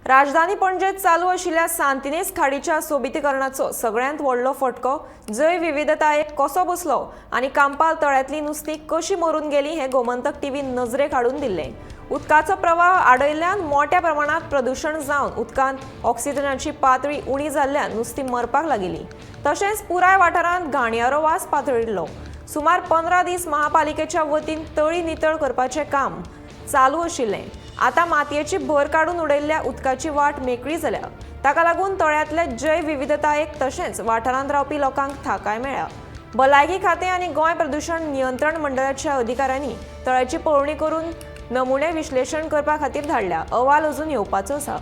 राजधानी पणजेत चालू आशिल्ल्या सांतिनेज खाडीच्या सोबितीकरणाचो सगळ्यांत व्हडलो फटको जैव विविधतायेक कसो बसलो आनी कांपाल तळ्यांतली नुस्तीं कशी मरून गेली हें गोमंतक टीव्हीन नजरेक हाडून दिल्लें. उदकाचो प्रवाह आडयल्ल्यान मोट्या प्रमाणांत प्रदुशण जावन उदकांत ऑक्सिजनाची पातळी उणी जाल्ल्यान नुस्तीं मरपाक लागिल्लीं. तशेंच पुराय वाठारांत घाणयारो वास पातळिल्लो. सुमार 15 दीस महापालिकेच्या वतीन तळी नितळ करपाचें काम चालू आशिल्लें. आतां मातयेची भर काडून उडयल्ल्या उदकाची वाट मेकळी जाल्या. ताका लागून तळ्यांतल्या जैव विविधतायेक तशेंच वाठारांत रावपी लोकांक थाकाय मेळ्ळ्या. भलायकी खातें आनी गोंय प्रदुशण नियंत्रण मंडळाच्या अधिकाऱ्यांनी तळ्याची पळोवणी करून नमुने विश्लेशण करपा खातीर धाडल्या. अहवाल अजून येवपाचो आसा.